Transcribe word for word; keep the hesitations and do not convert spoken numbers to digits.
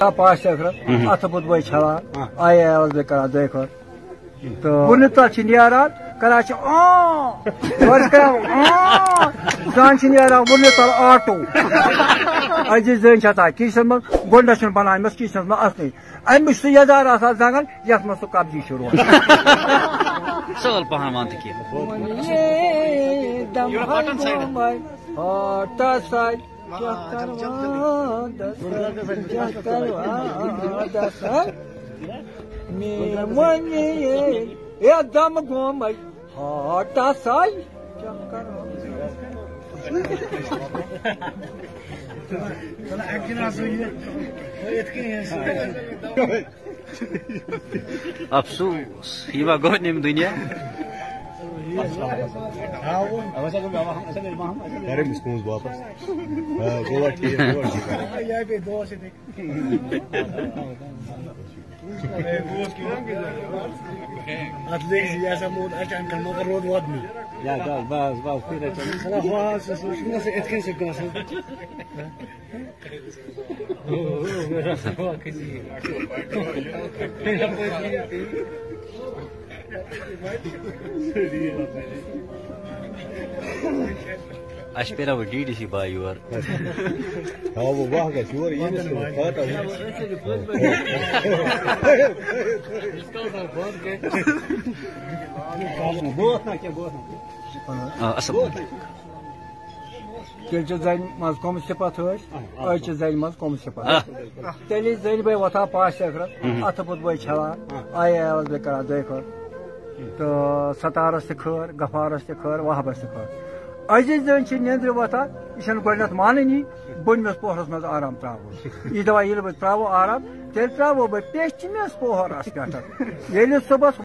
پاش ٲخرت، اَتھٕ بُتھ بٲے چھَلان، آیے آواز بٲے کَران دۄیہِ خٲر۔ تہٕ وُنہِ تَتھ چھِ نیران، کَران چھِ آں، گۄڈٕ چھِ کَران آں، زَن چھِ نیران وُنہِ تَل آٹوٗ۔ أزِچ زٔنۍ چھےٚ تَتھ کِچنَس منٛز، گۄڈٕنٮ۪تھ چھُنہٕ بَنان أمِس کِچنَس منٛز اَژنٕے۔ أمِس چھُ یَزار آسان زنٛگَن، یَتھ منٛز سُہ کَبزی چھُ روزان۔ سٲل پَہَن وَن تہٕ کینٛہہ۔ وۄنۍ یے دَم ہاے گومَے، ہاٹَس ہاے۔ کیٛاہ کَرٕ وادَس، کیٛاہ کَرٕ وادَس، میٛٲنۍ وۄنۍ یے، اے دَم گومَے، ہاٹَس آے۔ کیٛاہ کَرٕ وادَس؟ افسوس، یہِ ما گوٚو نٮ۪م دُنیا۔ کر أمِس کٲنٛسہِ واپس۔ آ، گوٚوا ٹھیٖک، گوٚوا ٹھیٖک۔ اتھ لیکھِ یہِ ہسا موٗد اچانک، مگر روٗد وۄدنٕے۔ یا بس، بس، بس، پھر اچانک۔ سلام، بس، سُہ چھُنہٕ آسان یِتھ کٔنۍ سُہ گژھان۔ اَسہِ پیٚیہِ وۄنۍ ڈی ڈی سی باے یور۔ ہاو، وۄنۍ واہ گژھِ یور، ییٚمِس نہٕ وۄنۍ فاٹا وُچھ۔ بہٕ اوس نہ کینٛہہ، بہٕ اوس نہ کینٛہہ۔ آ، اَصٕل پٲٹھۍ۔ تیٚلہِ چھِ زَنہِ منٛز کۄم صِفت ٲسۍ، أزۍ چھِ زَنہِ منٛز کۄم صِفت۔ آ۔ تیٚلہِ زَنہِ بٲے وۄتھان پاش ٲخرت، اَتھٕ بُتھ بٲے چھَلان، آیے آواز بٲے کَران دۄیہِ خٲر۔ تہٕ ستارَس تہِ خٲر، غفارَس تہِ خٲر، وہبَس تہِ خٲر۔ أزِچ زٔنۍ چھِ نیٚنٛدرِ وۄتھان، یہِ چھَنہٕ گۄڈٕنٮ۪تھ مانٲنی، بۄنمِس پوہرَس منٛز آرام ترٛاوُن۔ یہِ دَپان، ییٚلہِ بہٕ ترٛاوٕ آرام، تیٚلہِ ترٛاوٕ بہٕ پیٚٹھمِس پوہرَس پٮ۪ٹھ۔ ییٚلہِ صُبحَس